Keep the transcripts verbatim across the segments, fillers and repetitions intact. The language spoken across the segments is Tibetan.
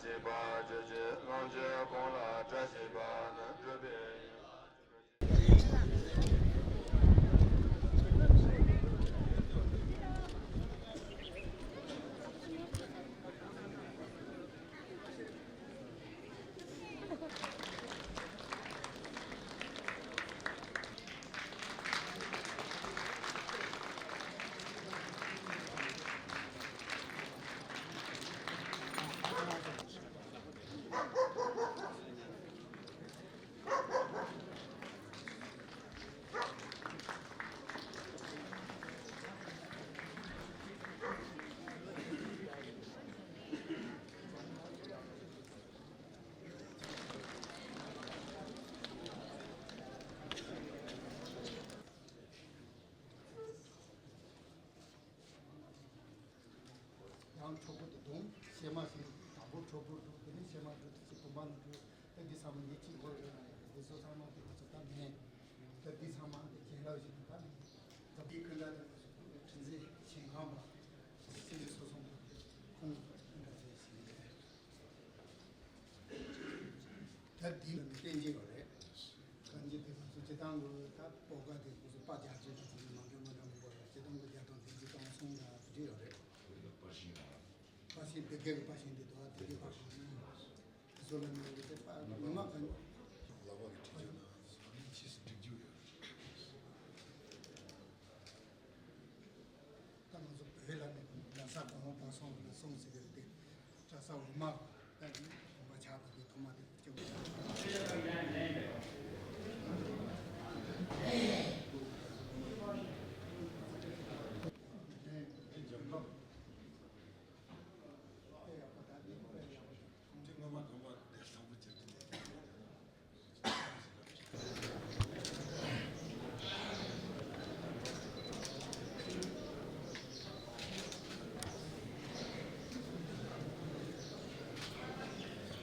ཞེས་པ་ཇི་བཞིན་ལོངས་སྤྱོད་གང་ལ་བཀྲ་ཤིས་པ་ནི་འགྲུབ་པའི། ཡང་ཁྲོ་ཕུ་དེ་དུང་ཤེ་མ་ཤིང་དང་པོ་ཁྲོ་ཕུ་དུ་དེ་ནི་ཤེ་མ་དུ་དེ་ཚེ་བུམ་པ་ནི་དུ་དེ་འདི་ཚང་མ་ཡིད་ཆེས་འགོ་ཡོད་ན་ཡང་དེ་ཚོ་ཚང་མ་དེ་ང་ཚོ་ད་མེད། ད་འདི་ཚང་མ་དེ་གྱེན་ལོག་བཞིན་དུ་ད་མེད། ད་འདི་ཀུན་ད་དེ་ང་ཚོ་ཁོང་གི་ཁྲི་འཛིན་ཞིང་ཁམས་པ་སེ་འདི་སོ་སོང་དུ་ཁོང་གི་ཀུན་ད་ཚེ་ཞིང་རེད། ད་འདི་ལ་ནི་བསྟན་བྱེད་ཡོད་རེད། གང་ཅི་དེ་ང་ཚོ་སྤྱི་བཏང་གི་ད་སྤོ་ག་དེ་ཁོ་ཚོ་པ་རྒྱ་ཆེ་ན་ཚོ་ནི་མ་འདྲ་མ་འདྲ་མི་འགོ་ཡ་སྤྱི་བཏང་གི་རྒྱ་དང་དེ་ཚོ་དང་གསུང་ཡ་དེ་འདྲ་ཡོད་རེད། པར་ཤིང་ཡོད་རེད། པར་ཤིང་སྡེ་དགེ་གི་པར་ཤིང་དེ་དོ་སྡེ་དགེ་པར་ཤིང་ནི་བཟོ་ལ་ནི་དེ་པ་མི་མ་ག་ལག་པ་གི་བྲིས་རྒྱུ་ན་ཕྱིས་སུ་འགྲིག་རྒྱུ་ཡོད་རེད། ད་ང་ཚོ་བོད་ལ་ནི་གྲྭ་ས་གོང་འོག་པ་སོང་ལ་སོང་ཟེར་གི་རེད་དེ། གྲྭ་ས་འོག་མ་ད་ནི་གོམ་པ་ཆགས་པ་དེ་ཐོག་མ་དེ་སྐྱོ་པོ་ཆགས།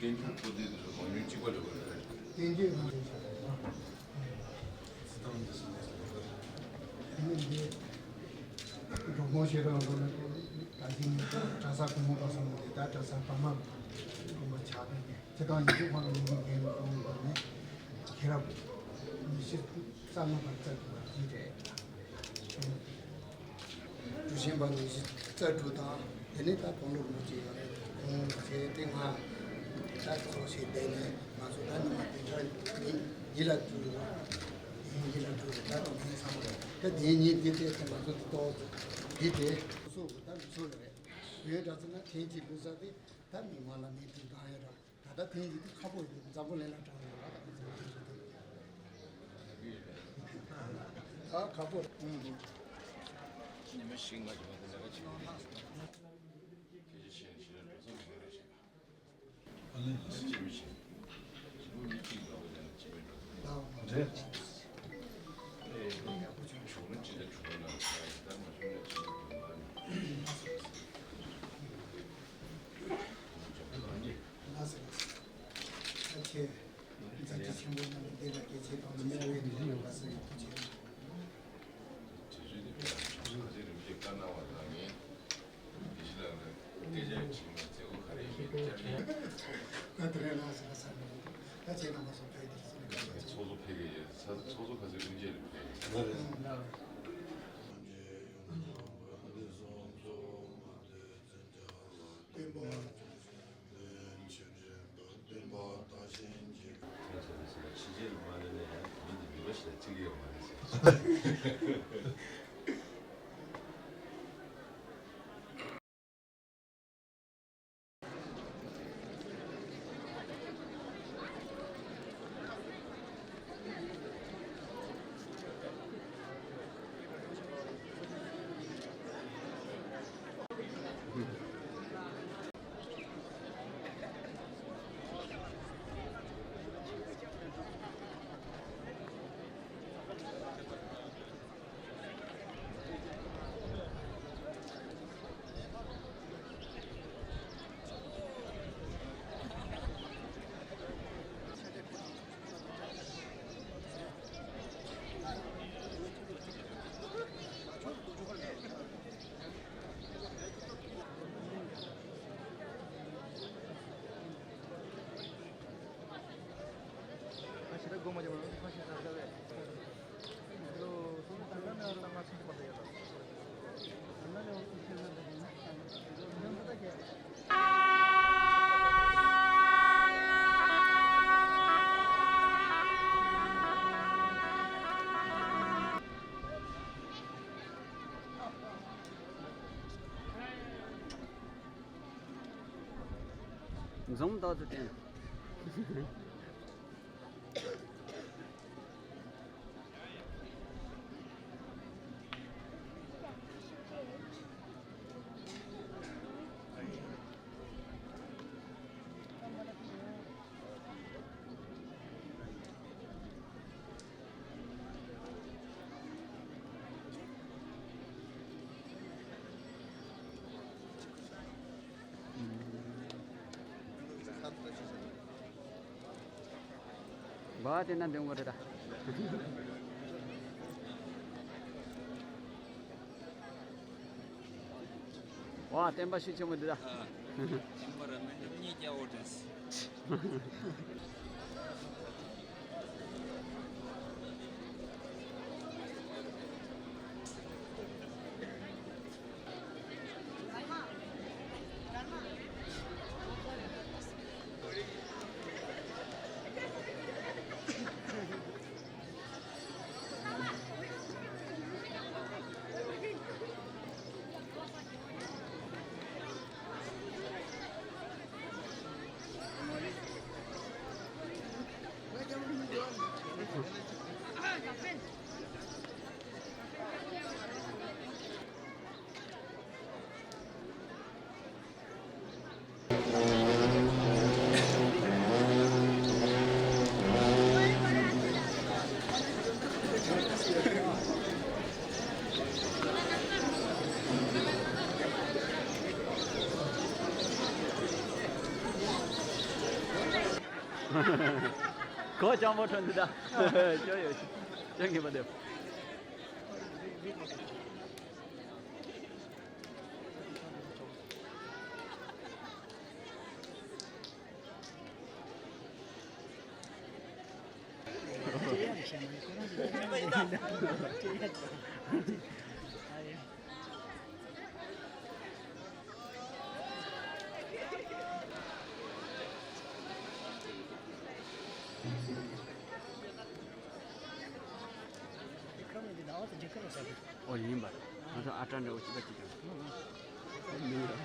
བསྟན་འགྱུར་པོ་ཏི་དེ་ཚོ་གང་ཡོད་གཅིག་པ་རེད་པ་རེད། བསྟན་འགྱུར་ང་ཚོ་སི་ཏང་འདི་སི་ནས་ལེགས་པ་རེད། འདི་འགྲོ་མོ་ཤེས་རང་ལོ་ན་ད་གཟིགས་ནས་གྲྭ་ས་གོང་འོག་པ་སོང་ནས་ད་གྲྭ་ས་པ་མ་གོང་མ་ཆགས་པས་ནས་སྤྱི་བཏང་ཡིན་གཅིག་ཁོང་ལ་མི་མི་ངན་ལ་གཏོང་བ་ནས་ཁྱེད་རབ་ཉི་ཤུ་རྩ་ལྔ་བར་བཙལ་དགོས་པ་འདི་རེད། གྲུ་ཆེན་པ་ཉི་ཤུ་རྩ་དྲུག་དང་དེ་ནས་ད་དགུང་ལོ་མི་གཅིག་ཡོད་རེད། ཁོང་བྱས་ཏེ་ང་ད་ཚོགས་ཞིག་བསྡད་ནས་ང་ཚོ་ད་ཉི་མ་བདུན་ཕྲག་ཉིན་ཉིན་ལ་དྲུག་ཉིན་ཉིན་ལ་དྲུག་རེད། ད་དུང་ཉིན་ཚང་མ་རེད། ད་དེ་ཉིན་དེ་དེ་ང་ཚོ་དེ་ཏོག་ཙམ་དེ་དེ་སོ་སོ་ད་ལུས་སོ་ཡོད་རེད། ཡོད་འདྲ་ཚོ་ན་ཐེངས་གཅིག་ལུས་ས་དེ་ད་མི་མང་ལ་མི་དྲུག་གང་ཡོད་ར། ད་ལྟ་དེང་གི་འདི་ཁ་པོ་ཡིན། འཛམ་བུ་གླིང་ལ་གྲགས་ཡོད་ལ། ད་ཁ་པོ། ཉི་མ་ཤིང་ང་ཅི་མ་དེ་ལ་ཆེ་ཁྱེད་ཀྱི་ཤེས་ཤེས་འགྲོ་ཚོ་མི་རེ་ཤེས་པ། ཨ་ལེ་ལ་ཅི་མི་ཤེས། ཅི་མོ་མི་གཅིག་འདྲ་བོ་ཡང་ཅི་མི་འགྲོ། རེད། ཨེ་ཡག་པོ་ཆུང་ཆུང་ན་ཅི་ལ་ཆུང་ན་ད་མ་ཆུང་ན་ཅི་མི་འགྲོ་ན། ལ་སེ་ལ་སེ། ཨ་ཁྱེད། མཛད་རྗེས་ཆེན་པོ་རྣམས་འདི་ལ་སྐྱེས་ཚེ་དང་མི་འབྲལ་བའི་ཐོག་ལ་བཀའ་སྩལ་ཡག་པོ་བྱས། དེ་བཞིན་དུ་ཕྱག་ཕྱག་རྗེས་རིན་པོ་ཆེ་བཀའ་གནང་བ་དང་ངས་དེ་བཞིན་ལ་སྐད་ཆ་བྱིན་པའི་མཛད་སྒོ་ག་རེ་ཡིན་མིན་བསྐྱར་ཞུ། ད་དེ་རིང་ལ་ཟེར་ས་ནི་ད་ཁྱེད་རྣམ་པ་ཚོ་ཕེབས་དེ་སོང་ནས་བཀའ་ཚོགས་ཚོགས་ཕེབས་ཀྱི་ཡོད། ཚོགས་གཙོ་ག་ཚོད་ཀུན་མཇལ་རེད་ཕེབས། འཛོམས་ཏོག་ཙམ་བསྟན། བ་དེ་ན་འདོན་དགོས་རེད་ད། ཝ་བསྟན་པ་ཤུགས་ཆེན་པོ་འདི་ད། ཨ། བསྟན་པ་ར་མེད་འགྲམ་གཉིས་རྒྱ་བོ་དྲན། གོ་ཅང་པོ་ཁྲོན་འདི་ད། ཅོ་ཡོ་ཅོ་ངེས་པ་དེ། ཨོ་ཡིན་པ། ང་ཚོ་ཨ་ཀྲ་འདྲ་བོ་གཅིག་པ་གཅིག་ཀྱང་མི་ཡོད།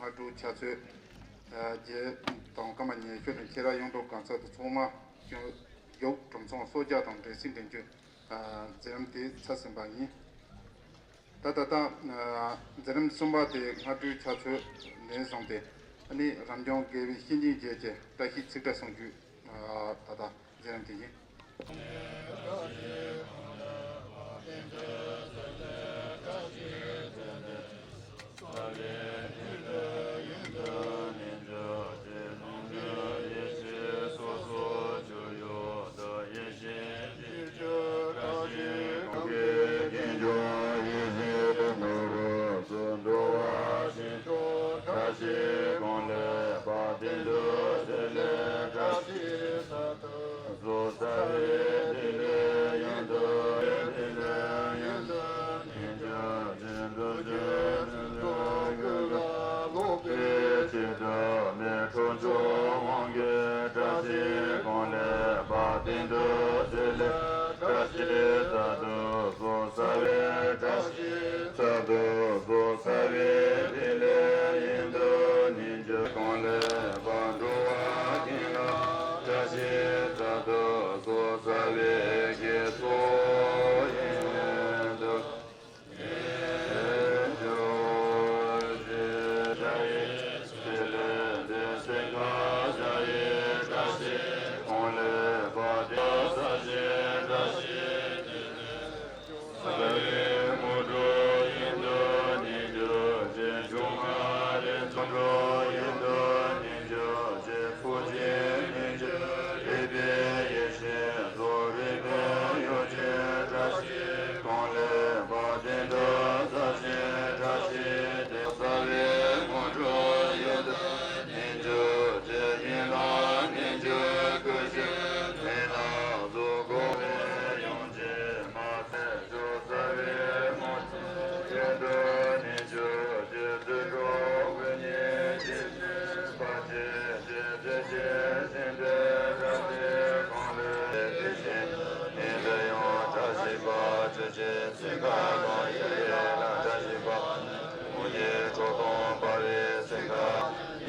སྔ་དྲོ་ཕྱག་ཚོད་བརྒྱད་དང་སྐར་མ་ཉི་ཤུ་ནས་ཁྱེད་རང་ཡོངས་གྲོགས་གང་ཚ་དུ་ཚང་མ་རྒྱུགས་གྲོང་ཚང་གསོལ་ཇ་དང་འབྲས་སིལ་འདོན་རྒྱུ་མཛད་རིམ་དེ་ཚར་ཟིན་པ་ཡིན། ད་ད་ལྟ་མཛད་རིམ་གསུམ་པ་དེ་སྔ་དྲོའི་ཕྱག་ཚོད་ནས་བཟུང་སྟེ་ཨ་ནི་རབ་འབྱམས་དགེ་བའི་བཤེས་གཉེན་བརྒྱད་ཀྱི་བཀྲ་ཤིས་ཚིག་བཀྲ་གསུང་རྒྱུ་ད་ལྟ་མཛད་རིམ་དེ་ཡིན།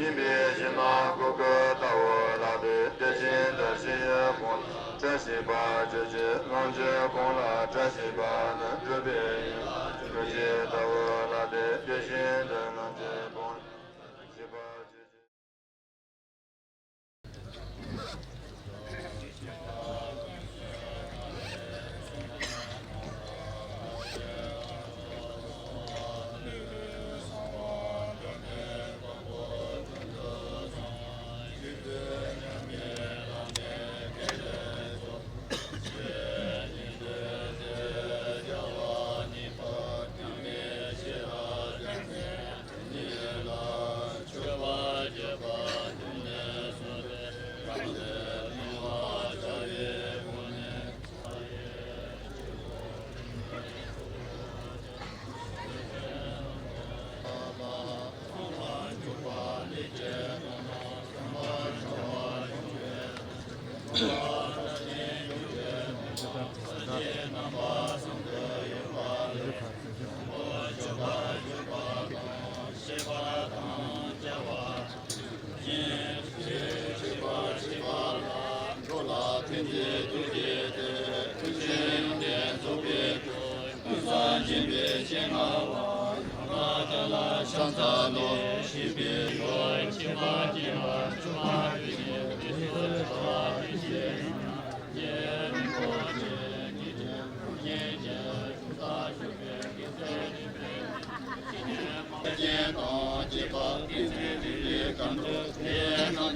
ཡིན་པའི་ཕྱིར་ན་ཀུ་ཀུ་ལྟ་བུ་ལགས་ཏེ། དེ་བཞིན་དུ་ཞི་ཡི་གོང་ལ་བཀྲ་ཤིས་པ་སྤྱོད་ཅིང་། ལོངས་སྤྱོད་གོང་ལ་བཀྲ་ཤིས་པ་ནི་སྒྲུབ་པའི་ཡུལ་ལ་སྤྱོད་ཅིང་ལྟ་བུ་ལགས་ཏེ། དེ་བཞིན་དུ་ལོངས་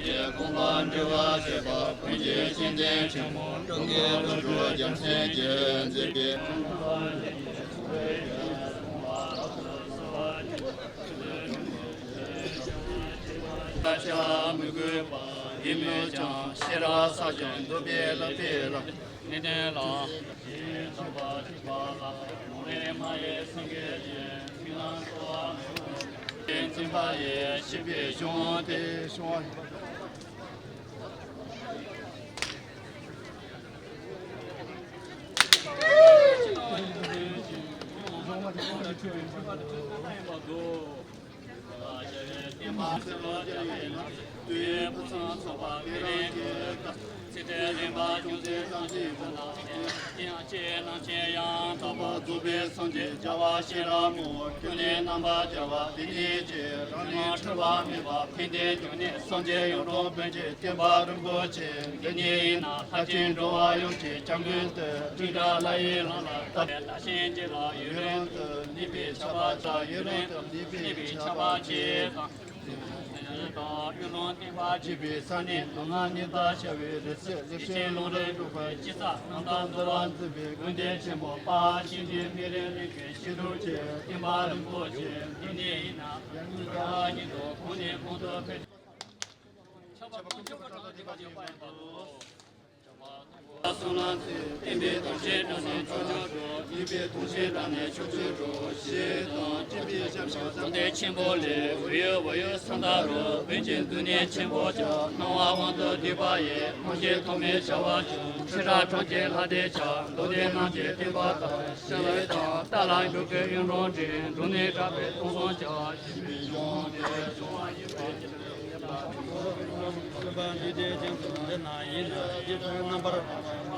སྤྱོད་གོང་ལ་བཀྲ་ཤིས་པ་སྤྱོད་ཅིང་། ཡིད་མོས་ཀྱང་ཤེས་རབ་བསགས་ཀྱང་འདོད་པའི་ལམ་པའི་ལམ། ནི་ལྟར་ལ། ཞིང་དང་པ་ཞིག་པ་ལ། མོ་རེ་མ་ཡེ་སེང་གེ་ཡིན། མི་ལ་འཚོ་བ་མེད། འཛིན་པ་ཡི་ཤེས་པའི་གཞུང་དེ་གཞུང་། ཚེ་འཕེལ་རིམ་པ་ཅུང་ཟད་གཙང་ཞིང་སྤོས་ན། ཡང་ཅེ་ནང་ཆེ་ཡང་དག་པར་རྫོགས་པའི་སངས་རྒྱས་རྒྱལ་བ་ཤེས་རབ་མང་པོ། ཀུན་ནས་རྣམ་པར་རྒྱལ་བ་དེ་ཉིད་ཀྱིས། རང་ལུས་འཁྲུལ་པ་མེད་པ་ཕན་བདེའི་རྒྱུ་ནི། སངས་རྒྱས་གཡུང་དྲུང་བོན་གྱི་བསྟན་པ་རིན་པོ་ཆེ། འདི་ཉིད་ཡིན་ན་ལྷ་ཆེན་འགྲོ་བ་ཡོངས་ཀྱི་སྐྱབས་མགོན་དུ། ཀྲིང་ཏྲ་ལ་ཡི་ལམ་ལ་བཏབ་པའི་བདག་གཞན་གཅིག་ལ་ཡུན་རིང་དུ་གནས་པའི་ཆར་པ་ཆགས། ཡུན་རིང་དུ་གནས་པའི་ཆར་པ་ཆེ་དང་། དང་གཡུ་ལུང་བསྟན་པ་རྒྱས་པའི་ས་གནས། མདོ་སྔགས་གཉིས་ལྟར་ཤར་བའི་རི་རྩེ། ལེགས་བཤད་ལུང་རིགས་འགྲུབ་པའི་དཔྱིད་ཚལ། རྣམ་དག་འདུལ་བ་འཛིན་པའི་དགོན་སྡེ་ཆེན་པོ་དཔལ་ཤིང་རྟའི་སྨན་རིའི་གླིང་གི་ཤིང་རུས་ཆེ། བསྟན་པ་རིན་པོ་ཆེ་འདི་ཉིད་ཡིན་ན། ཡར་ངོའི་ཟླ་བ་ཉིད་དུ་གོང་ནས་གོང་དུ་འཕེལ། ཆར་པ་སྟོང་ཕྲག་གྲངས་ལས་འདས་པ་ཡོད་པ་ཡིན་པ། གསུང་ལ་མཛོད། བསྟན་པའི་དོན་བྱེད་དགྲ་ནས་ཕྱོགས་བཅུར་འགྲོ། ཡིད་པའི་དོན་བྱེད་དགྲ་ནས་ཕྱོགས་བཅུར་འགྲོ། ཞེས་དང་། སྤྲིན་པའི་ཞབས་ཞུམ་ཟབ་གཏེར་ཆེན་པོ་ལས། འོད་ཡུལ་འོད་ཡུལ་ས་མཐའ་རུ། བོན་གྱི་འདུ་གནས་ཆེན་པོ་ཆགས། སྣང་བ་དབང་དུ་བསྡུས་པ་ཡིས། རྨང་གཞི་ཐོགས་མེད་བྱ་བ་བྱུང་། ཕྱི་བྲག་གྲོང་ཁྱེར་ལྷ་སྡེ་ཆགས། མདོ་སྡེ་རྣམས་ཀྱི་བསྟན་པ་དར། ཞི་བའི་དང་རྟ་ལ་འགྲོ་ཀུན་གཡུང་དྲུང་འདྲེན། འགྲོ་ནས་གྲགས་པའི་སྟོང་ཚང་ཆགས། ཞི་བའི་གཞུང་དེ་བྱུང་བ་ཡིན་པས། སེམས་དཔའ་འདུས་སྡེ་རྒྱ་མཚོ་འདི་ན་ཡིན། རྗེ་བཙུན་རྣམ་པར་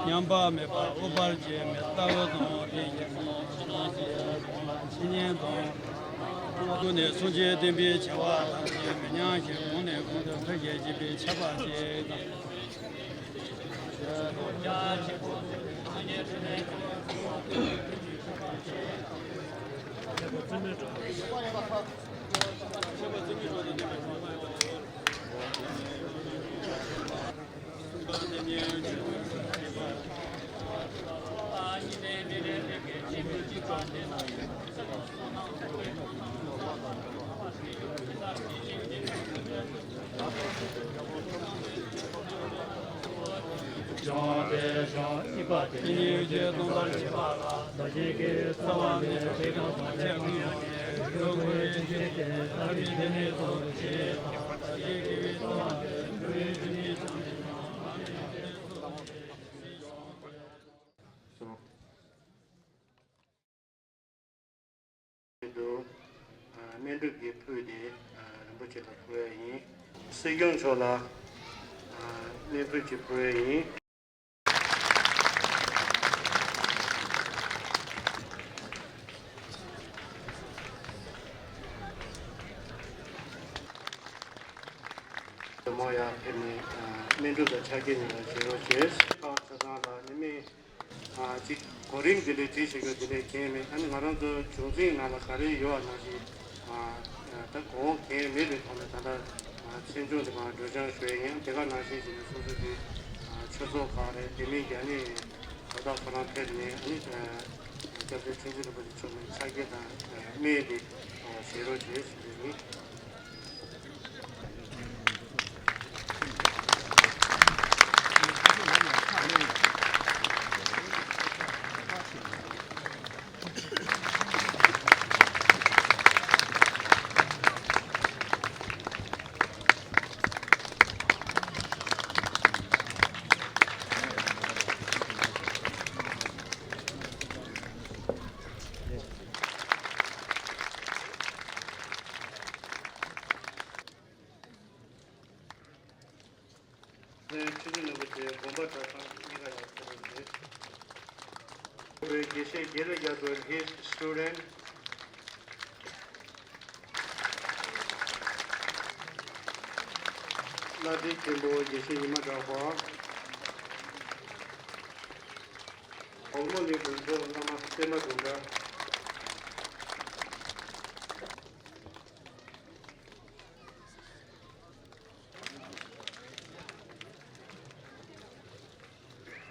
ཉམས་པ་མེད་པ། ཨུཏྤལ་འགྱེད་མེད་ལྟ་བུ་དང་། དེ་ཡི་ངོ་བོ་ཕྱི་ནང་གསལ་བྱེད་ལ་འཆད་ཉན་དང་། སྐུ་ནས་གསུང་ཆོས་བསྟན་པའི་བྱ་བ་ཐམས་ཅད་མི་ཉམས་ཤིང་། གོང་ནས་གོང་དུ་འཕེལ་རྒྱས་བྱེད་པའི་ཆར་པ་ཆེ་དང་། སྨན་སྒྲུབ་ཀྱིས་ཕུལ་ཏེ་རིན་པོ་ཆེ་ལ་ཕུལ་བ་ཡིན། སྲིད་སྐྱོང་མཆོག་ལ་སྨན་ཕུད་ཅིག་ཕུལ་བ་ཡིན། མོ་ཡར་ཕེབས་ནས་སྨན་སྒྲུབ་དང་ཕྱག་འཁྱེར་གཉིས་ལ་བཞེས་རོགས་ཞུས། ཁག་ཆ་ཚང་ལ་ནི་མི། ཨ་ཅིག་གོ་རིམ་འདི་འདྲའི་བྲིས་བཞག་རྒྱུ་འདི་འདྲའི་གལ་མེད། ཨ་ནི་ང་རང་ཚོ་བྱུང་འཛིན་ནང་ལ་ག་རེ་ཡོད་པ་ནང་བཞིན། ཨ་ད་གོང་འོག་གལ་མེད་པའི་ཐོག་ནས་ད་ལྟ་ཨ་ཆེད་སྦྱོང་འདི་མར་སྒྲོལ་སྦྱང་ཞུ་ཡས་ཡིན། དེ་ག་ནང་བཞིན་བྱས་ནས་སོ་སོ་གི་ཨ་ཆོས་ཚོགས་ཁག་རེད། དེ་མིན་རྒྱ་ནི་དོ་བདག་ཁོ་རང་ཕེབས་ནས། ཨ་ནི་ཨ་སྐྱབས་རྗེ་ཁྲི་འཛིན་རིན་པོ་ཆེ་མཆོག་ནས་ཕྱག་འཁྱེར་དང་ཨ་སྨན་འདི་ཨ་བཞེས་རོགས་བྱེད་ཞུ་རྒྱུ་ཡིན། ཁྲི་འཛིན་རིན་པོ་ཆེ་དགོངས་པ་གྲྭ་ཚང་གཉིས་ཀ་ཡང་ཕེབས་རོགས་ཞུ། དགེ་བཤེས་དགེ་ལེགས་རྒྱ་མཚོ། His student། བླ་བྲེ་མཁན་པོ་དགེ་བཤེས་ཉི་མ་གྲགས་པ། འོལ་མོ་གླིང་དགོན་པའི་བླ་མ་པད་མ་དུང་དཀར།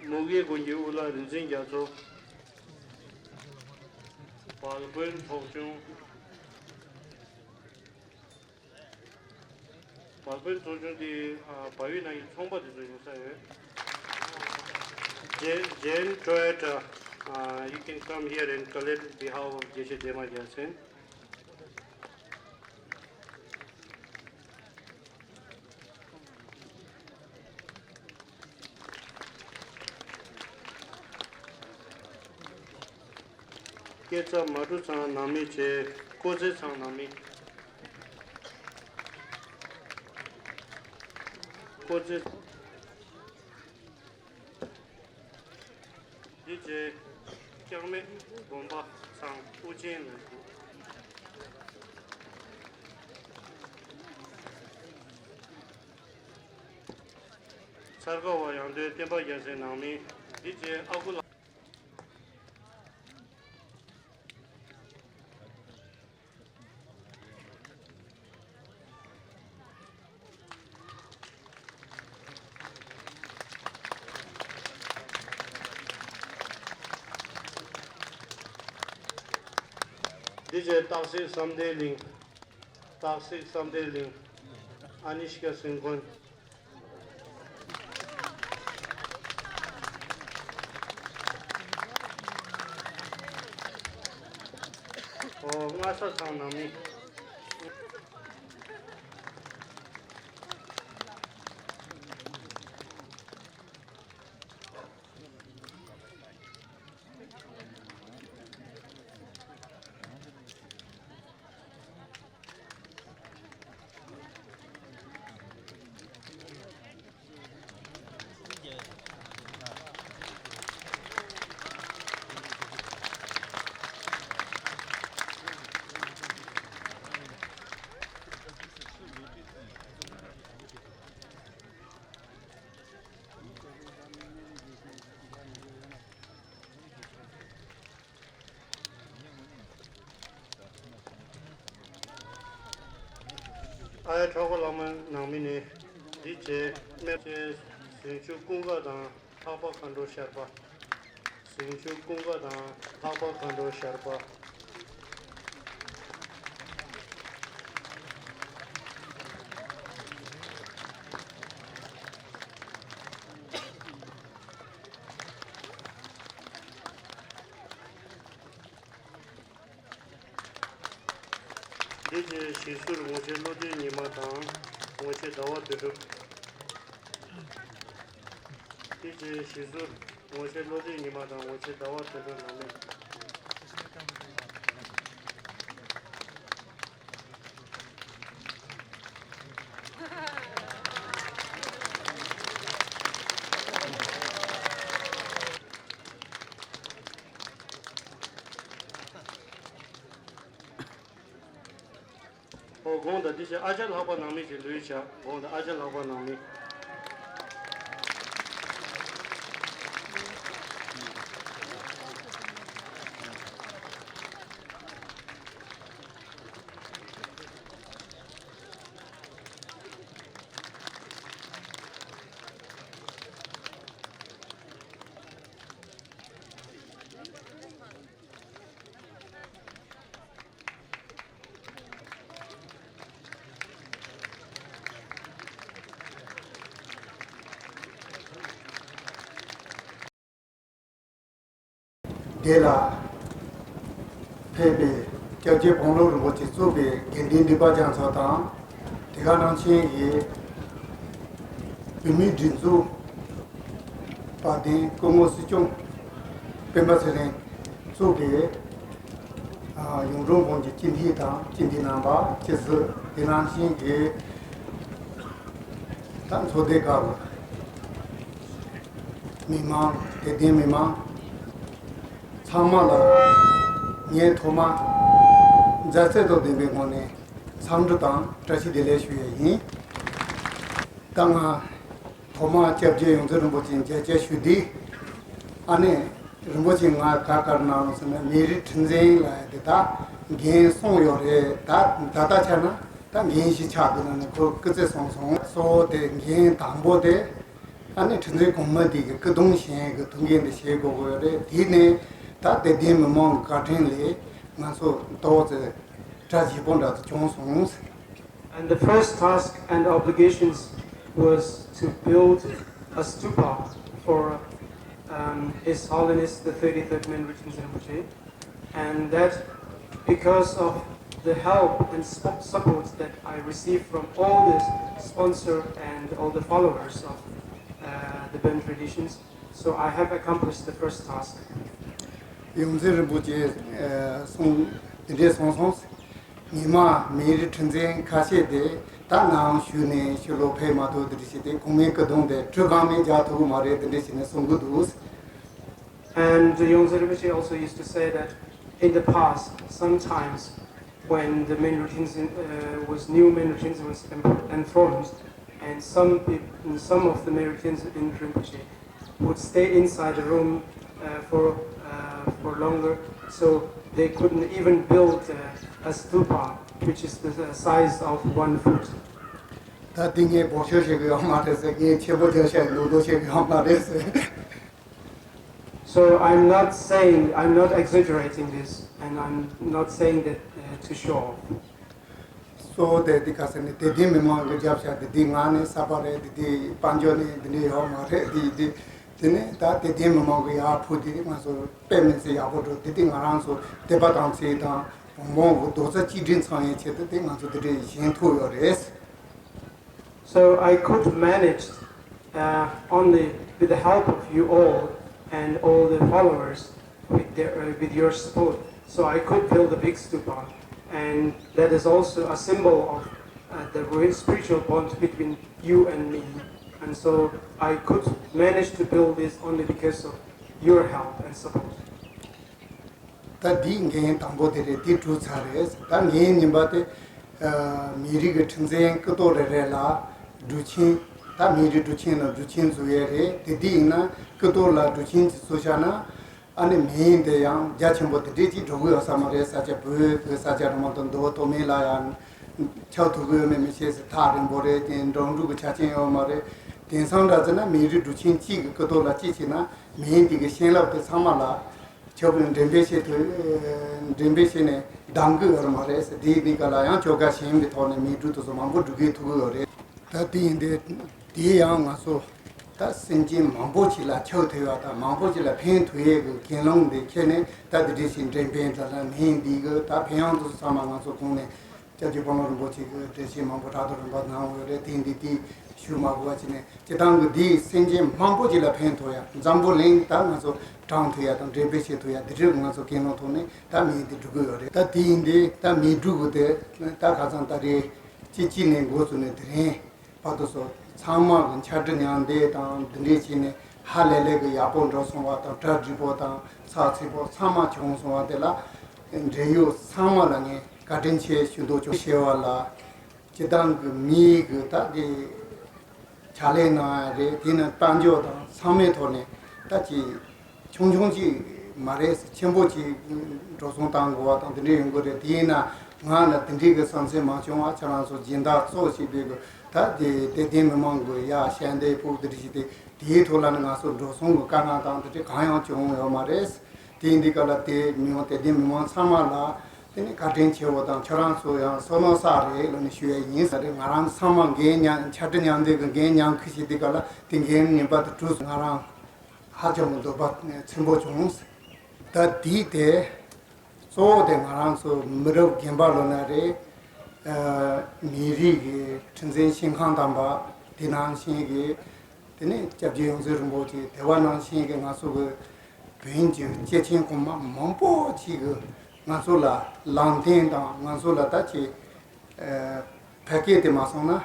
མུ་གེ་དགོན་གྱི་དབུ་བླ་རིག་འཛིན་རྒྱ་མཚོ། བལ་དགོན་ཚོགས་ཆུང་། བལ་དགོན་ཚོགས་ཆུང་དེ་ཨ་བལ་ཡུལ་ནང་གི་ཚོང་པ་དེ་ཚོ་ཡིན་ས་ཡོད། Jane, Jane Toyota, uh, you can come here and collect behalf of དགེ་བཤེས་བདེ་མ་རྒྱལ་མཚན། སྐྱེད་ཚལ་མ་གྲུ་ཚང་ནང་མི་བྱས། ཀོ་ཚེ་ཚང་ནང་མི། སྐོར་རྩེ། འདི་རྗེས་ལྕགས་སྨད་དགོན་པ་ཚང་དབུ་ཅན་ལ་འདུག་ཚར་ཁ་བ་ཡང་སྟོན་བསྟན་པ་རྒྱལ་མཚན་ནང་མི། འདི་རྗེས་ཨ་ཁུ་ལགས། འདི་རྗེས་སྟག་གཟིག་བསམ་གཏན་གླིང་། སྟག་གཟིག་བསམ་གཏན་གླིང་། ཨ་ནི་ཤི་ཀ་སིན་ཀོན། ཨོ། སྔ་ས་ཚང་ནང་མི། ཨ་ཡ་གྲོགས་པོ་ལགས་མ་ནང་མི་ནི། འདི་རྗེས་སྨད་ཀྱི་ཟིང་ཆུ་ཀུན་དགའ་དང་ལྷག་པ་མཁའ་འགྲོ་ཤར་པ། ཟིང་ཆུ་ཀུན་དགའ་དང་ལྷག་པ་མཁའ་འགྲོ་ཤར་པ། འདི་རྗེས་ཞིག་ཟུར་ངོ་ཤེས་བློ་གྲོས་ཉི་མ་དང་ངོ་ཤེས་ཟླ་བ་དོན་གྲུབ། འདི་རྗེས་ཞིག་ཟུར་ངོ་ཤེས་བློ་གྲོས་ཉི་མ་དང་ངོ་ཤེས་ཟླ་བ་དོན་གྲུབ་ནང་མི། ཨོ། དགོངས་དག་འདི་བྱས་ཨ་ཅག་ལྷག་པ་ནང་མི་ཞིག་ལུས་བྱ། དགོངས་དག་ཨ་ཅག་ལྷག་པ་ནང་མི། དེ་ལ་ཕེབས་པའི་སྐྱབས་རྗེ་དཔོན་སློབ་རིན་པོ་ཆེ་གཙོས་པའི་དགེ་འདུན་འདུས་པ་རྒྱ་མཚོ་དང་། དེ་ག་ནང་བཞིན་གྱི་བོད་མིའི་སྒྲིག་འཛུགས་དཔལ་ལྡན་སྐུ་ངོ་སྲིད་སྐྱོང་སྤེན་པ་ཚེ་རིང་གཙོས་པའི་ཨ་གཡུང་དྲུང་བོན་གྱི་སྤྱི་འཐུས་དང་སྤྱི་འཐུས་རྣམ་པ། སྤྱི་ཟུར། དེ་ནང་བཞིན་གྱི་ད་ཚོགས་སྡེ་ཁག་གི་མི་མང་། དད་ལྡན་མི་མང་ཚང་མ་ལ་ངས་ཐོག་མར་མཛའ་བརྩེ་དང་ལྡན་པའི་ངང་ནས་འཚམས་འདྲི་དང་བཀྲ་ཤིས་བདེ་ལེགས་ཞུ་ཡས་ཡིན། ད་ང་ཐོག་མར་སྐྱབས་རྗེ་ཡོངས་འཛིན་རིན་པོ་ཆེ་མཇལ་བཅར་ཞུ་དུས། ཨ་ནེ་རིན་པོ་ཆེ་ང་ག་ག་རེ་གནང་ཟེར་ན། མི་རིགས་ཁྲི་འཛིན་ལ་དེ་ད་འགན་གསུམ་ཡོད་རེད། ད་ད་ལྟ་ཆ་ན་ད་འགན་བཞི་ཆགས་འདུག་ལབ་ནས་ཁོ་སྐུ་རྩེད་སོང་སོང་། གཙོ་བོ་དེ་འགན་དང་པོ་དེ་ཨ་ནེ་ཁྲི་འཛིན་གོང་མ་དེ་གི་སྐུ་གདུང་ཞལ་གྱི་ཐུགས་འགན་དེ་བཞེས་དགོས་ཀྱི་ཡོད་རེད། དེ་ནས་ད་དད་ལྡན་མི་མང་གི་བཀའ་དྲིན་ལས་ང་ཚོ་ཏོག་ཙམ་གྲ་རྒྱས་པོ་འདྲ་ཚོ་བྱུང་སོང་། And the first task and obligations was to build a stupa for um, His Holiness the thirty-third Menrichen Rinpoche, and that because of the help and sp- support that I received from all the sponsor and all the followers of uh, the Bön traditions, so I have accomplished the first task. ཡོངས་འཛིན་རིན་པོ་ཆེ་གསུང་དེ་འདྲས་གསུངས་སོང་། ཉི་མ་མི་རིགས་ཁྲིམས་འཛིན་ཁ་ཤས་དེ་ད་ནང་བཞུགས་ནས་ཕྱི་ལོགས་ཕེབས་མ་ཐུབ། དེ་འདྲ་བྱས་ཏེ་གོང་མའི་སྐུ་གདུང་དེ་གྲུ་གང་མེད་རྒྱག་ཐུབ་ཀྱི་མ་རེད། དེ་འདྲ་བྱས་ནས་གསུང་གི་འདུག། And Yongzheng Rinpoche also used to say that in the past, sometimes when the Minro Tenzin, uh, was new Minro Tenzin was em- enthroned, and some peop- some of the Minro Tenzin Rinpoche would stay inside the room uh, for uh, for longer, so they couldn't even build uh, a stupa, which is the size of one foot. ད་དེ་ངས་སྦོམ་ཤོས་བཤད་ཀྱི་ཡོད་མ་རེད་ཟེར། ངས་ཆེན་པོ་ཅིག་བཤད་མདོག་མདོག་བཤད་ཀྱི་ཡོད་མ་རེད་ཟེར། So I'm not saying, I'm not exaggerating this, and I'm not saying that uh, to show off. གཙོ་བོ་དེ་དེ་ག་ཟེར་ནས་དད་ལྡན་མི་མང་གི་རྒྱབ་ཤ་དེ་དེ་ང་ནས་ས་པ་རེད། དེ་དེ་དཔལ་འབྱོར་ནས་དེ་འདྲས་ཡོད་མ་རེད། དེ་དེ་དེ་ནས་ད་དད་ལྡན་མི་མང་གི་ཡར་ཕུ་དེ་ང་ཚོ་དཔེ་མི་སྲིད་ཡག་པོ་འགྲོ། དེ་དེ་ང་རང་ཚོ་དད་པ་དམ་ཚིག་དང་བོང་བོ་གི་རྡོག་རྩ་གཅིག་སྒྲིལ་ཚང་ཡའི་ཆེད་དུ་དེ་ང་ཚོ་དེ་འདྲས་བཞེངས་ཐུབ་ཡོད་རེད། So I could manage uh, only with the help of you all and all the followers with, their, uh, with your support. So I could build a big stupa, and that is also a symbol of uh, the re- spiritual bond between you and me. And so I could manage to build this only because of your help and support. ད་འདིའི་འགན་དང་པོ་དེ་རེད། དེ་གྲུབ་ཚར་རེད། ད་འགན་གཉིས་པ་དེ་ཨ་མི་རིགས་ཀྱི་ཁྲིམས་འཛིན་སྐུ་ཐོག་རེ་རེ་ལ་སྒྲུབ་ཆེན། ད་མི་རིགས་སྒྲུབ་ཆེན་ནང་སྒྲུབ་ཆེན་བཙུགས་ཡས་རེད། དེ་དེ་ཡིན་ན་སྐུ་ཐོག་ལ་སྒྲུབ་ཆེན་གྱི་བཙུགས་བཞག་ན། ཨ་ནི་མིང་དེ་ཡང་རྒྱ་ཆེན་པོ་དེ་འདྲས་ཅིག་འགྲོ་གི་ཡོད་ས་མ་རེད། ས་སྐྱ་བོད་ཀྱི་ས་སྐྱ་རིམ་པ་དང་མདོ་ཐོགས་མེད་ལ་ཡང་ཆགས་ཐུབ་ཀྱི་ཡོད་མེད་མི་ཤེས་ཟེར། ཐག་རིང་པོ་རེད། དེ་འགྲོ་འགྲུལ་གྱི་ཆ་རྐྱེན་ཡོད་མ་རེད། དེང་སང་འདྲ་ཟེར་ན་མི་རིགས་སྒྲུབ་ཆེན་གཅིག་གི་སྐུ་ཐོག་ལ་གཅིག་བྱས་ན་མིང་དེ་གི་བྱིན་རླབས་དེ་ཚང་མ་ལ་ཁྱབ་པའི་འགྲེམས་སྤེལ་བྱེད་ཐུབ། འགྲེམས་སྤེལ་བྱས་ནས་འདང་གི་ཡོད་མ་རེད་ཟེར། དེའི་དེ་ག་ལ་ཡང་ཆོལ་ཁ་གཞན་གྱི་ཐོག་ནས་མིང་འབྲུ་དེ་ཚོ་མང་པོ་འབྲུ་གི་ཐུབ་ཀྱི་ཡོད་རེད། ད་དེ་ཡིན་དེ་དེ་ཡང་ང་ཚོ་ད་སེམས་ཅན་མང་པོ་ཞིག་ལ་ཆགས་ཐུབ་ཡ་དང་མང་པོ་ཞིག་ལ་ཕན་ཐོགས་ཡས་ཀྱི་ཀུན་སློང་འདི་འཁྱེར་ནས་ད་དེ་འདྲས་ཞིག་འགྲེམས་སྤེལ་དང་མིང་འདི་གི་ད་ཕན་ཡོན་དེ་ཚོ་ཚང་མ་ང་ཚོ་གོང་ནས་སྐྱབས་རྗེ་དཔོན་སློབ་རིན་པོ་ཆེ་གི་འགྲེལ་བཤད་མང་པོ་དྲག་ཏུ་རིམ་པ་གནང་ཡོད་རེད། དེ་འདི་དེ་ཞུ་མ་དགོས་པ་བྱས་ནས་སྤྱིར་བཏང་གི་འདི་སེམས་ཅན་མང་པོ་ཞིག་ལ་ཕན་ཐོགས་ཡ། འཛམ་བུ་གླིང་ད་ང་ཚོ་དྲངས་ཐུབ་ཡ་དང་འགྲེམས་སྤེལ་བྱེད་ཐུབ་ཡ་དེ་འདྲས་ང་ཚོ་ཀུན་སློང་ཐོག་ནས་ད་མིང་འདི་འབྲུ་གི་ཡོད་རེད། ད་དེ་ཡིན་དེ་ད་མིང་འབྲུ་གི་དེ་ད་ཁ་སང་ད་རེས་གཅིག་གཅིག་ནས་འགོ་བཙུགས་ནས་དེ་རིང་བར་དུ་སོ་ཚང་མ་གི་འཆམ་མཐུན་མཉམ་འདེགས་དང་འདི་འདྲས་བྱས་ནས་ཧ་ལས་ལས་ཀྱི་ཡག་པོ་འགྲོ་སོང་བ་དང་། གྲ་སྒྲིག་པོ་དང་ཚགས་ཚུད་པོ་ཚང་མ་བྱུང་སོང་བ་དེ་ལ་འབྲེལ་ཡོད་ཚང་མ་ལ་ངས་བཀའ་དྲིན་ཆེ་ཞུ་འདོད་བྱུང་། ཞེས་བ་ལ་སྤྱིར་བཏང་གི་མིའི་གི་ད་གི་ཕྱག་ལས་གནང་ཡ་རེད། དེ་ནི་དཔལ་འབྱོར་དང་ཚང་མའི་ཐོག་ནས་ད་ཅིག་ཆུང་ཆུང་ཅིག་མ་རེད། ཆེན་པོ་ཅིག་འགྲོ་སོང་བཏང་དགོས་པ་དང་དེ་འདྲ་ཡོང་གི་རེད། དེ་ཡིན་ན་ང་ལ་དེ་འདྲའི་གི་བསམ་ཚུལ་མ་བྱུང་བ། ཁྱེད་རང་ཚོ་སྦྱིན་བདག་གཙོ་བྱས་པའི་གི་ད་དེ་དད་ལྡན་མི་མང་གི་ཡ་ཞལ་འདེབས་ཕུལ་དེ་འདྲ་ཞིག་དེ་དེའི་ཐོག་ལ་ནི་ང་ཚོ་འགྲོ་སོང་གི་དཀའ་ངལ་དང་དེ་འདྲ་གང་ཡང་བྱུང་ཡོད་མ་རེད། དེ་ཡིན་དུས་ག་ལ་དེ་མི་ཡོང་དད་ལྡན་མི་མང་ཚང་མ་ལ་དེ་ནི་བཀའ་དྲིན་ཆེ་བོ་དང་ཁྱེད་རང་ཚོ་ཡང་བསོད་ནམས་བསགས་རེད་ལབ་ནས་ཞུ་ཡ་ཡིན་ས་རེད། ང་རང་ཚང་མ་འགན་མཉམ་འཆམ་མཐུན་མཉམ་འདེགས་ཀྱི་འགན་མཉམ་འཁུར་བྱེད་དུས་ག་ལ་དེ་འགན་ངེས་པར་དུ་གྲུབ་སོང་། ང་རང་ཧ་ཅང་གི་འདོད་པ་ཆེན་པོ་བྱུང་། ད་དེའི་དེ་གཙོ་བོ་དེ་ང་རང་ཚོ་མི་རབས་རྒན་པ་ལོ་ན་རེ། ཨ་མི་རིགས་ཀྱི་ཁྲིམས་འཛིན་ཤིང་ཁང་དམ་པ་དེ་ནང་བཞིན་གྱི་དེ་ནས་སྐྱབས་རྗེ་ཡོངས་འཛིན་རིན་པོ་ཆེ་དེ་བ་ནང་བཞིན་གྱི་ང་ཚོ་གི་བོན་གྱི་སྐྱེས་ཆེན་གོང་མ་མང་པོ་ཅིག་གི་ང་ཚོ་ལ་ལམ་སྟོན་དང་ང་ཚོ་ལ་ད་ཅིག་ཨ་ཕ་སྐད་དེ་མ་སོང་ན།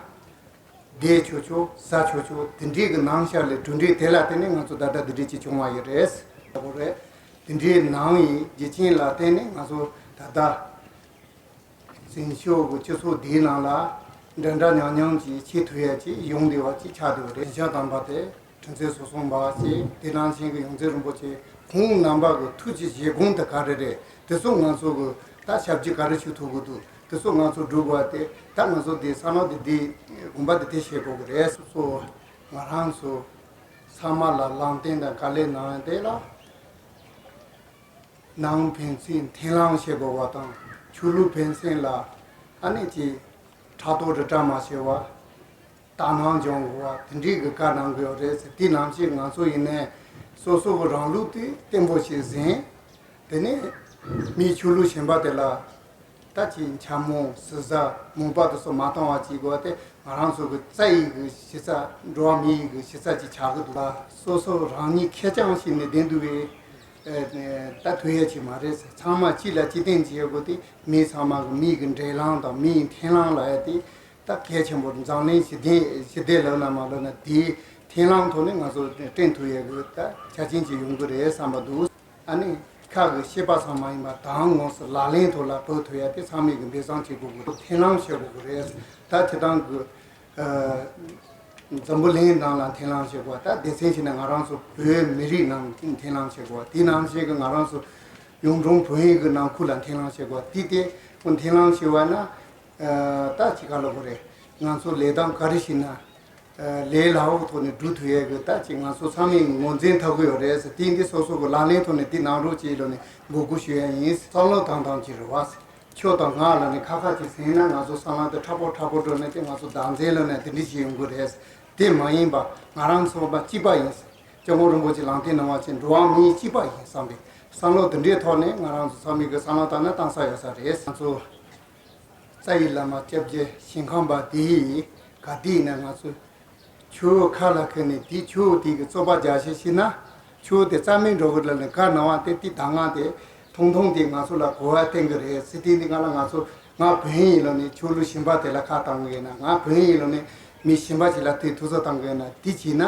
བསྡད་ཆོག་ཆོག་ཟ་ཆོག་ཆོག་དེ་འདྲའི་གི་གནང་ཤག་ལས་གྲུབ་འབྲས་དེ་ལ་བརྟེན་ནས་ང་ཚོ་ད་ལྟ་འདི་འདྲའི་ཅིག་བྱུང་བ་ཡོད་རེད། ཡག་པོ་རེད། དེ་འདྲའི་གནང་ཡི་རྒྱུ་རྐྱེན་ལ་བརྟེན་ནས་ང་ཚོ་ད་ལྟ་འཛིན་ཤོག་གི་སྤྱི་ཚོགས་འདིའི་ནང་ལ་འདྲ་འདྲ་མཉམ་མཉམ་ཅིག་བྱེད་ཐུབ་ཡ་ཅིག་ཡོང་བསྡད་པ་ཅིག་ཆགས་བསྡད་པ་རེད། ཞིང་ཆེན་དམ་པ་དེ་ཁྲིམས་རྩོད་སོ་སོ་འབའ་ཞིག་དེ་ནང་བཞིན་གྱི་ཡོངས་འཛིན་རིན་པོ་ཆེ་ཁོང་རྣམ་པ་གི་ཐུགས་ཀྱི་བཞེད་དགོངས་དེ་ག་རེ་རེད། དེ་ཚོ་ང་ཚོ་གི་ད་ཞབས་ཕྱི་ག་རེ་ཞུ་ཐུབ་གི་འདུག། དེ་ཚོ་ང་ཚོ་སྒྲུབ་དགོས་པ་དེ་ད་ང་ཚོ་འདི་ས་ནག་འདི་འདི་དགོན་པ་འདི་དེ་བྱེད་དགོས་ཀྱི་རེད། སོ་སོ་ང་རང་ཚོ་ཚང་མ་ལ་ལམ་སྟོན་དང་དཀའ་ལས་གནང་ཡ་དེ་ལ་ནང་ཕན་ཚུན་མཐུན་ལམ་བྱེད་དགོས་པ་དང་ཆོས་ལུགས་ཕན་ཚུན་ལ་ཨ་ནི་ཅིག་ཕྲག་དོག་རི་བྲག་མ་བྱེད་པ། དག་སྣང་སྦྱོང་དགོས་པ་དེ་འདྲའི་གི་བཀའ་གནང་གི་ཡོད་རེད་ཟེར། དེ་ནང་བཞིན་ང་ཚོ་ཡིན་ནའི་སོ་སོ་གི་རང་ལུགས་དེ་བརྟན་པོ་ཞིག་ཟིན། དེ་ནས་མིའི་ཆོས་ལུགས་གཞན་པ་དེ་ལ་ད་ཅིག་འཕྱ་སྨོད་ཟུར་ཟ་མོངས་པ་དེ་ཚོ་མ་བཏང་བ་བྱེད་དགོས་པ་དེ་ང་རང་ཚོ་གི་རྩ་ཡི་གི་གཞི་རྩ། འགྲོ་བ་མི་ཡི་གི་གཞི་རྩ་ཅིག་ཆགས་ཀྱི་འདུག་ལ། སོ་སོ་རང་ཉིད་ཁེར་རྐྱང་ཞིག་ནས་བསྡད་འདུག་པས། ད་ཐུབ་ཡ་ཅིག་མ་རེད། ཚང་མ་གཅིག་ལ་གཅིག་བརྟེན་བྱེད་དགོས་ཏེ། མི་ཚང་མ་གི་མི་གི་འབྲེལ་ལམ་དང་མི་ཡི་འཐེན་ལམ་ལབ་ཡ་དེ་ད་གལ་ཆེན་པོ་རེད། འཛམ་གླིང་ཞི་བདེ་ཞི་བདེ་ལབ་ན་མ་ལབ་ན་དེའི་འཐེན་ལམ་ཐོག་ནས་ང་ཚོ་བསྐྲུན་ཐུབ་ཡ་གི་ད་ཆ་རྐྱེན་ཅིག་ཡོང་གི་རེད་བསམ་པ་འདུག་ཨ་ནི་ཁ་གི་བཤད་པ་ཙམ་མ་ཡིན་པར་དང་ངོས་སུ་ལག་ལེན་ཐོག་ལ་འབབ་ཐུབ་ཡ་དེ་ཚང་མས་གི་འབད་བརྩོན་བྱེད་དགོས་གི་རེད། འཐེན་ལམ་བྱེད་དགོས་གི་རེད། ད་དེ་དང་གི་འཛམ་བུ་གླིང་ནང་ལ་འཐེན་ལམ་བྱེད་དགོས། ད་སྡེ་ཚན་བྱས་ན་ང་རང་ཚོ་བོད་མི་རིགས་ནང་འཐེན་ལམ་བྱེད་དགོས། དེ་ནང་བཞིན་གི་ང་རང་ཚོ་གཡུང་དྲུང་བོན་ཡིག་གི་ནང་ཁུལ་ལ་འཐེན་ལམ་བྱེད་དགོས། དེ་དེ་འཐེན་ལམ་བྱེད་པ་ན་ད་ཅི་ག་ལབ་དགོས་རེད། ང་ཚོ་ལས་སྟངས་ག་རེ་བྱས་ན་ལས་སླ་བོའི་ཐོག་ནས་སྒྲུབ་ཐུབ་ཡས་གི་ད་ཅི་ང་ཚོ་ཚང་མས་ངོས་འཛིན་ཐུབ་གི་ཡོད་རེད་ཟེར། དེ་འདི་སོ་སོ་གི་ལག་ལེན་ཐོག་ནས་འདི་གནང་རོགས་གྱིས་ལབ་ནས་འབོད་སྐུལ་ཞུ་ཡ་ཡིན། བསམ་བློ་བཏང་སྟངས་ཅིག་རེད་བ། ཁྱོད་དང་ང་ལ་ནི་ཁ་ཁ་ཅིག་ཟིན་ན་ང་ཚོ་བསམ་བློ་དེ་མཁྲེགས་པོ་མཁྲེགས་པོ་འགྲོ་ནས་དེ་ང་ཚོ་བདག་འཛིན་ལོན་ནས་དེ་འདྲ་ཞིག་ཡོང་གི་རེད། དེ་མ་ཡིན་པ་ང་རང་ཚོ་མ་གཅིག་པ་ཡིན། སྐྱབས་མགོན་རིན་པོ་ཆེ་ལམ་སྟོན་གནང་བ་བཞིན་འགྲོ་བ་མིའི་གཅིག་པ་ཡིན་བསམ་པའི་བསམ་བློ་དེ་འདྲའི་ཐོག་ནས་ང་རང་ཚོ་ཚང་མས་གི་བསམ་བློ་བཏང་ན་བཏང་ས་ཡོད་ས་རེད། ང་ཚོ་རྩ་བའི་བླ་མ་སྐྱབས་རྗེ་ཞིང་ཁམས་པ་དེ་ཡིས་ག་དུས་ཡིན་ན་ང་ཚོ་ཆུ་བོ་ཁ་ལ་ཁུར་ནས་དེ་ཆུ་བོ་དེ་གི་རྩོད་པ་རྒྱག་ཤེས་ཤེས་ན། ཆུ་བོ་དེ་རྩ་མེད་འགྲོ་གི་རེད་ལབ་ནས་བཀའ་གནང་བ་དེ་དེ་ད་ང་དེ་ཐུང་ཐུང་དེ་ང་ཚོ་ལ་གོ་བ་བསྟན་གི་རེད་ཟེར། དེ་འདི་ང་ལ་ང་ཚོ་ང་བོན་ཡིན་ལབ་ནས་ཆོས་ལུགས་གཞན་པ་དེ་ལ་ཁ་བཏང་གི་ཡིན་ན། ང་བོན་ཡིན་ལབ་ནས་མི་གཞན་པ་ཞིག་ལ་དེ་ཐུགས་ཚོར་བཏང་གི་ཡིན་ན། དེ་བྱས་ན་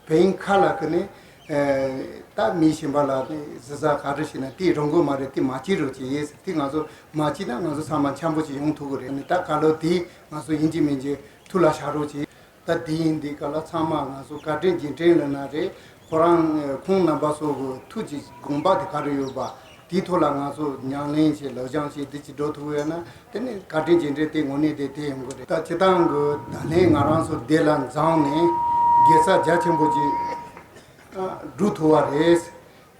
བོན་ཁ་ལ་ཁུར་ནས་ད་མི་གཞན་པ་ལ་ཟེར་ས་ག་རེ་བྱས་ན་དེ་རང་དགོས་མ་རེད། དེ་མ་བྱེད་རོགས་གྱིས། དེ་ང་ཚོ་མ་བྱེད་ན་ང་ཚོ་ཚང་མ་འཆམ་པོ་ཞིག་ཡོང་ཐུབ་གི་རེད། ད་ག་ལོ་དེ་ང་ཚོ་ཡིན་གཅིག་མིན་གཅིག་ཐུགས་ལ་བཞག་རོགས་གྱིས། ད་དེ་ཡིན་དུས་ག་ལ་ཚང་མ་ང་ཚོ་བཀའ་དྲིན་རྗེས་དྲན་ལབ་ན་རེད། ཁོ་རང་ཁོང་རྣམ་པ་ཚོ་གི་ཐུགས་ཀྱི་དགོངས་པ་དེ་ག་རེ་ཡོད་པ་དེའི་ཐོག་ལ་ང་ཚོ་ཉམས་ལེན་བྱེད་ལག་བཅངས་བྱེད་དེ་ཅིག་འགྲོ་ཐུབ་ཡོད་ན་དེ་ནི་བཀའ་དྲིན་རྗེས་དྲན་དེ་དངོས་གནས་དེ་དེ་ཡོང་གི་རེད། ད་སྤྱིར་བཏང་གི་ད་ལན་ང་རང་ཚོ་དེ་ལ་འཛོམས་ནས་དགེ་རྩ་རྒྱ་ཆེན་པོ་ཅིག་སྒྲུབ་ཐུབ་པ་རེད།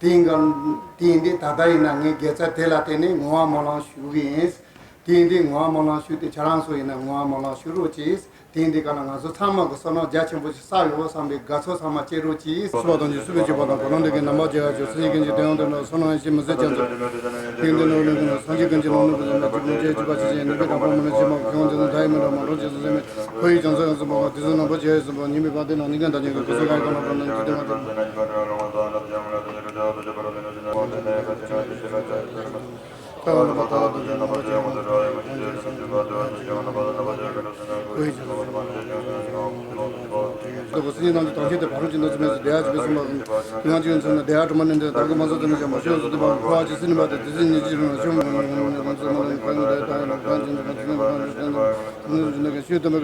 དེ་ཡིན་ག་དེ་ཡིན་དུས་ད་ལྟ་ཡིན་ན་ངས་དགེ་རྩ་དེ་ལ་བརྟེན་ནས་བསྔོ་བ་སྨོན་ལམ་ཞུ་གི་ཡིན། དེ་ཡིན་དུས་བསྔོ་བ་སྨོན་ལམ་ཞུ་དུས་ཁྱེད་རང་ཚོ་ཡིན་ན་བསྔོ་བ་སྨོན་ལམ་ཞུ་རོགས་གྱིས། དེ་ཡིན་དུས་ག་ལ་ང་ཚོ་ཚང་མ་གི་བསོད་ནམས་རྒྱ་ཆེན་པོ་ཞིག་བསགས་ཡོད་བསམ་པའི་དགའ་ཚོར་ཚང་མ་སྐྱེ་རོགས་གྱིས། བསུ་བ་དང་བཅས་བསུ་བའི་བྱེད་པ་དང་། གོ་རིམ་འདི་གའི་རྣམ་པར་རྒྱལ་བ་ཇོ་སྲིད་ཀུན་གྱི་དོན་ཡོང་དོན་ལ་བསོད་ནམས་ཡེ་ཤེས་མི་ཟད་ཅན་དུ། དེ་ཡིན་དུས་ནོར་ལུགས་ཀུན་ལ་སངས་རྒྱས་ཀུན་གྱི་ལམ་ལུགས་ཀུན་ལ་མ་གཅིག་མ་གཅིག་གཅིག་པ་ཆ་ཤས་ནུས་པའི་དྲག་པོ་མི་ལ་ཕྱིན་པ་གི་ཁྱོད་འདི་ནི་ད་ཡིན་མི་འདྲ་མ་འགྲོ་ཅེས་སུ་སེམས་མེད། ཁོ་ཡི་བྱང་ས་ཡོངས་སུ་སྤངས་པ་དེ་ཚོ་ནང་པོ་བྱས་ཡོད་ཟིན་པ་ཉིད་མི་ཕན་བདེ་ནང་ནི་ཀན་ད་ཉེ་གི་སྐུ་གསུང་ཁ་ཡི་གོ་ལ་གྲོང་ནས་ཇི་ལྟར་མ་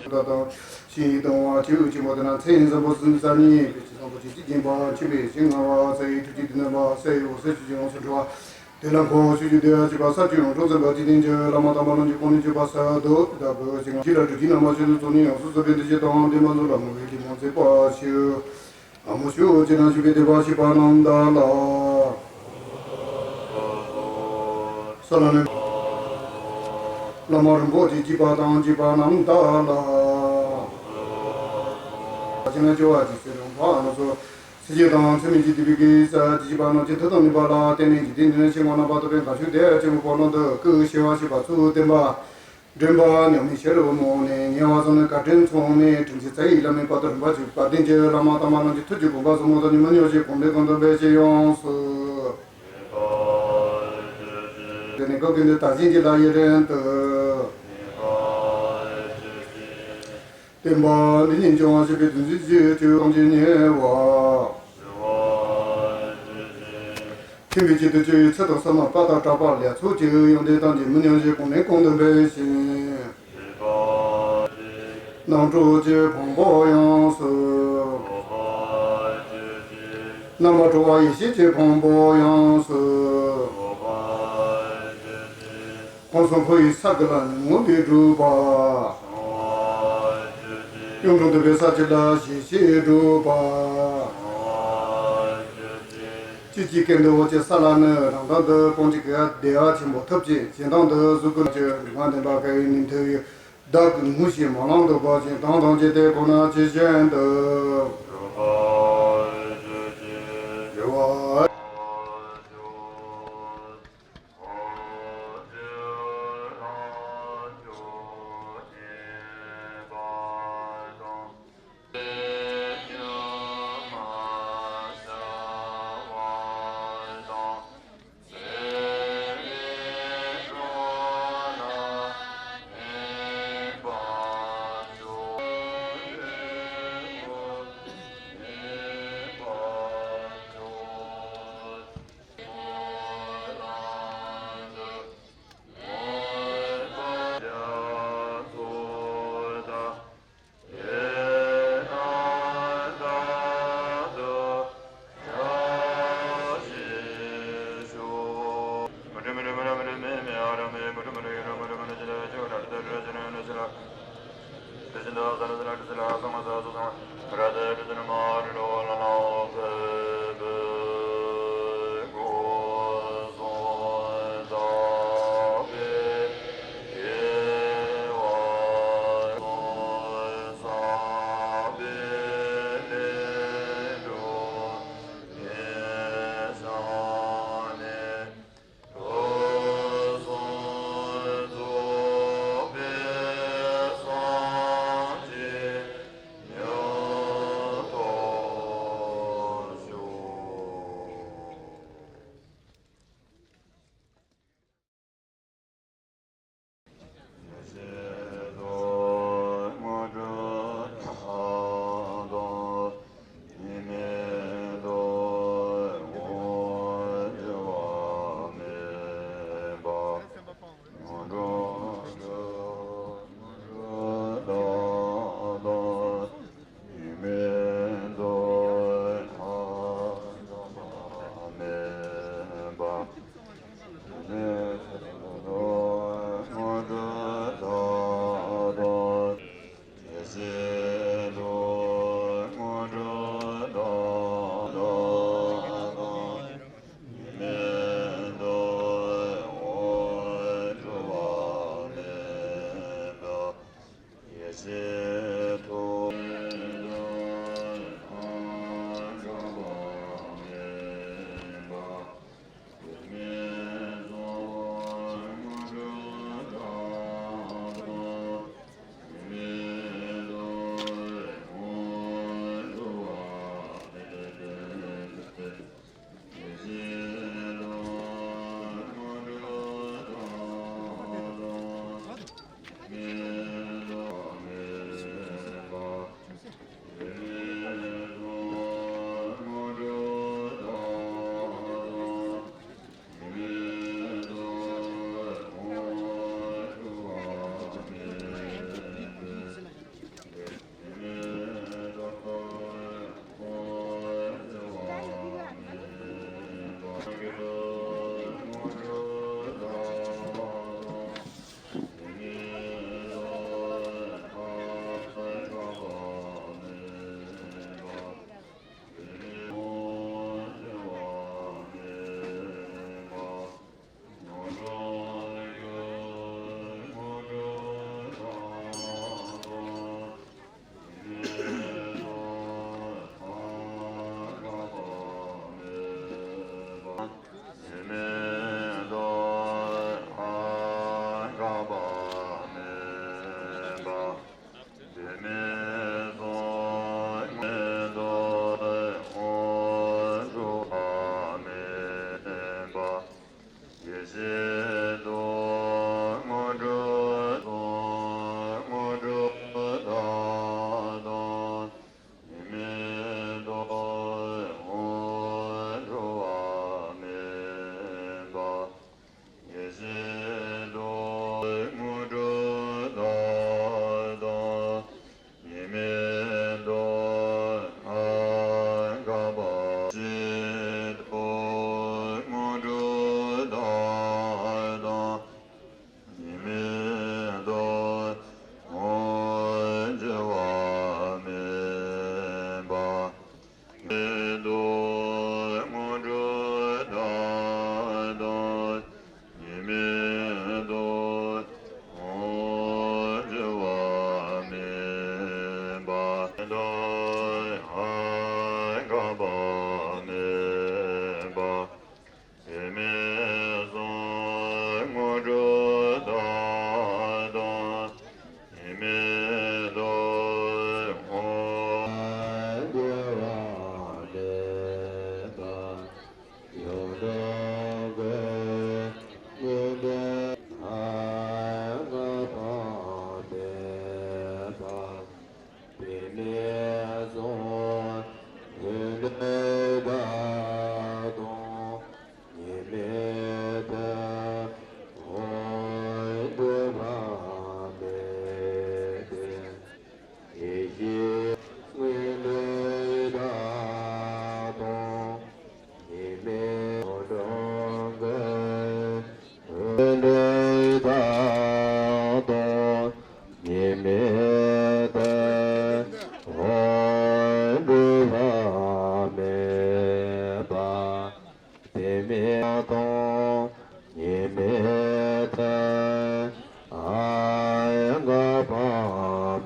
ཐུབ། དང་ཞིང་དང་བ་ཆུ་ཆེན་པོ་དེ་ན་མཚན་བཟང་པོ་སུམ་རྩ་གཉིས་པའི་ཆེ་བཟང་པོ་ཆེ་གཅིག་སྦྱིན་པ་མཆིས་པའི་ཞིང་ལྔ་པ་ས་ཡི་ཐུགས་རྗེ་ཏི་ནི་པ་ས་ཡི་འོད་ཟེར་ཆུ་ཆེན་ཡོངས་སུ་འགྲོ་བ། དེ་ལ་འཁོར་ཆོས་ཀྱི་བདེ་བ་ཆེ་བ་ས་བཅུ་ཡོངས་གྲོལ་མཛད་པ་འཇིག་རྟེན་གྱི་བླ་མ་དམ་པ་རྣམས་ཀྱི་དཔུང་ནི་གཅིག་པ་སར་བསྡུ་ད་བོད་ཞིང་ཁྱེད་ལ་གྲུབ་ཀྱི་རྣམ་པ་ཆོས་སུ་ཚོགས་ནི་ཡོངས་སུ་རྫོགས་པའི་འདུ་ཤེས་དང་ལྡན་པ་ཚོ་ལ་མོས་པའི་གི་མོས་ཚེ་པ་ཞུ། ཨ་མོ་ཤུ་ཅི་ན་ཞུ་བའི་བདེ་བ་ཤི་པ་རྣམས་དག་ལ། ས་ལ་ནི། བླ་མ་རིན་པོ་ཆེ་གཅིག་པ་དང་གཅིག་པ་རྣམས་དག་ལ། ཅི་ན་ཅི་བ་ཅི་ཟེར་རུང་བ་ཨ་མོ་ཤུ། སྲིད་ཞི་དང་ཚད་མེད་ཀྱི་བདེ་བའི་གེ་སར་གྱི་བྱིས་པ་རྣམས་ཀྱི་མཐུ་དང་ནུས་པ་ལ་བརྟེན་ནས་འཇིག་རྟེན་འདི་ན་ཆེན་མོ་རྣམ་པར་དག་པའི་འགའ་ཞིག་དེ་ཆེན་པོ་པོ་ལོ་འདི་སྐུ་ཞི་བ་ཞི་བ་ཚུལ་བསྟན་པ། འདྲེན་པ་མཉམ་མེད་ཤེས་རབ་རྨོངས་ནས་ཉེ་བར་བཟུང་ནས་བཀའ་དྲིན་མཚུངས་ནས་དྲིན་ཅན་རྩ་བའི་བླ་མའི་བར་དུ་རིམ་པ་བཞིན་དཔལ་ལྡན་གྱི་བླ་མ་དམ་པ་རྣམས་ཀྱི་ཐུགས་ཀྱི་དགོངས་པ་ཟབ་མོ་དང་ཉིན་མོ་སྙིང་རྗེ་གོང་ལས་གོང་དུ་འཕེལ་ཞིང་ཡོངས་སུ། དེ་ནས་སྐབས་ཀྱི་འདི་དག་ཅན་གྱི་ལྷ་ཡི་རིང་དུ། བསྟན་པ་འདི་ཉིད་འབྱུང་བ་བྱེད་པའི་དོན་གཟིགས་ཀྱི་དུས་གང་ཅི་ཉེ་བ། མཁྱེན་པའི་ཆེད་དུ་སྤྱོད་ཡུལ་ཚེ་དང་བསོད་ནམས་དཔལ་དང་གྲགས་པ་ལེགས་ཚོགས་ཀྱི་ཡོན་ཏན་ཐམས་ཅད་མི་ཉམས་ཤིང་གོང་ནས་གོང་དུ་འཕེལ་ཞིང་། རྣམ་གྲོལ་གྱི་ཕུང་པོ་ཡོངས་སུ། རྣམ་པར་གྲོལ་བ་ཡེ་ཤེས་ཀྱི་ཕུང་པོ་ཡོངས་སུ། ཁོང་གསུམ་འཁོར་བའི་ས་དགུ་ལ་ནི་མངོན་པར་སྒྲུབ་པ། གཡུང་དྲུང་བདུན་པའི་ས་བཅུ་ལ་ཞི་ཞིང་སྒྲུབ་པ། སྤྱི་གཅིག་གི་འདུ་བ་ཅན་ས་ལ་ནི་རང་དོན་དུ་སྤོང་བྱེད་ཀྱི་བདེ་བ་ཆེན་པོ་ཐོབ་ཅིང་གཞན་དོན་དུ་གཟུགས་སྐུ་ལ་ཅིག་འབྲིང་བ་ལྡན་པ་ག་ཡི་ནི་མཐུ་ཡིས་བདག་གི་ངུ་ཞིང་མ་ལང་དུ་བབ་ཅིང་དང་དང་བཅས་ཏེ་ཁོ་ན་ཇི་བཞིན་དུ། རེ་བ།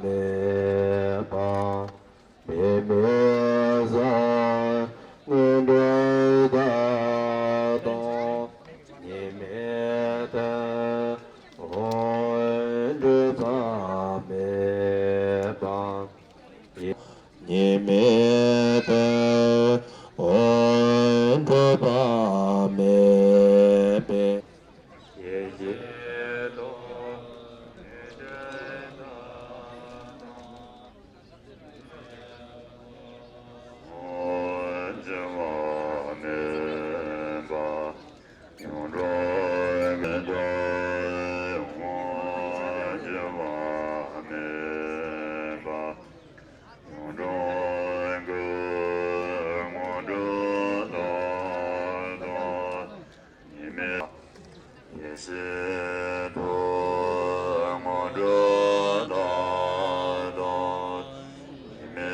མེད་པ། མི་མེད་ས་དངོས་གྲུབ་ད་དུང་། གཉིས་མེད་དོན་འགྲུབ་པ་མེད་པ། གཉིས་མེད་དོན་འགྲུབ་པ་མེད་པའི། ཡེ་ཤེས་རྡོ་རྗེ་ལྟ་སྟོང་། སྐྱེ་བ་མེད་པ། ཡོངས་གྲུབ་མེད་དོན་ཡོངས་སྐྱེ་བ་མེད་པ། ཡོངས་གྲུབ་ཀུན་དངོས་གྲུབ་ལྟར་དང་། གཉིས་མེད་ཡེ་ཤེས་སྒྲུབ་དངོས་གྲུབ་ལྟར་དང་། གཉིས་མེད་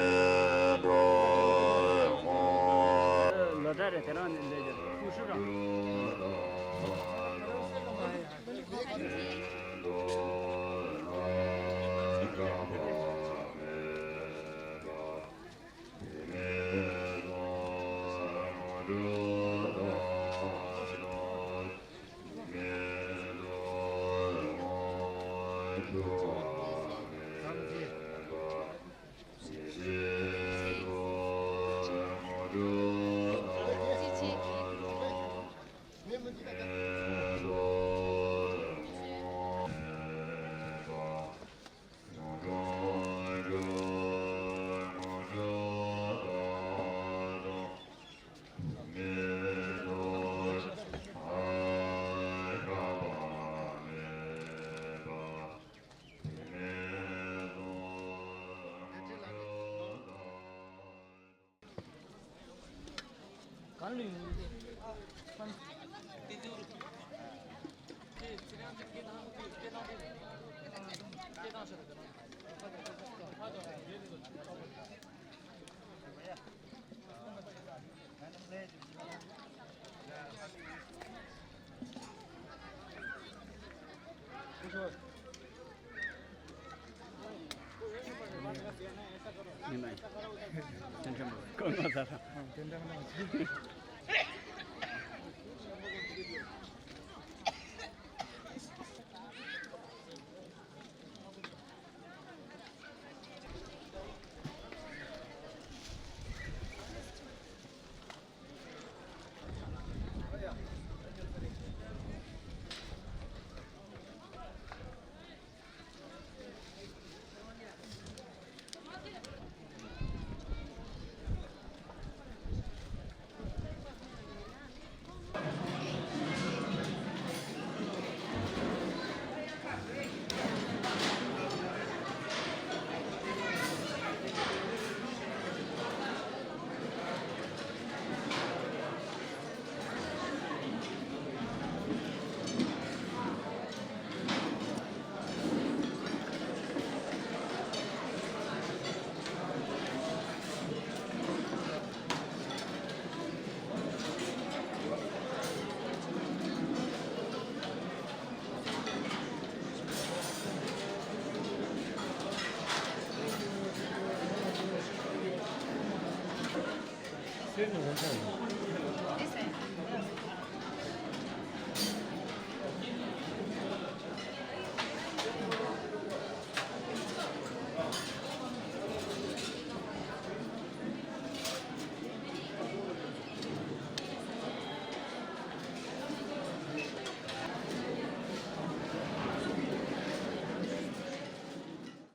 སྒྲུབ་དངོས། ལོ་ཙཱ་རེད། དེ་རང་ནས་ལས་ཀྱི་ཀུ་ཤུ་རང་།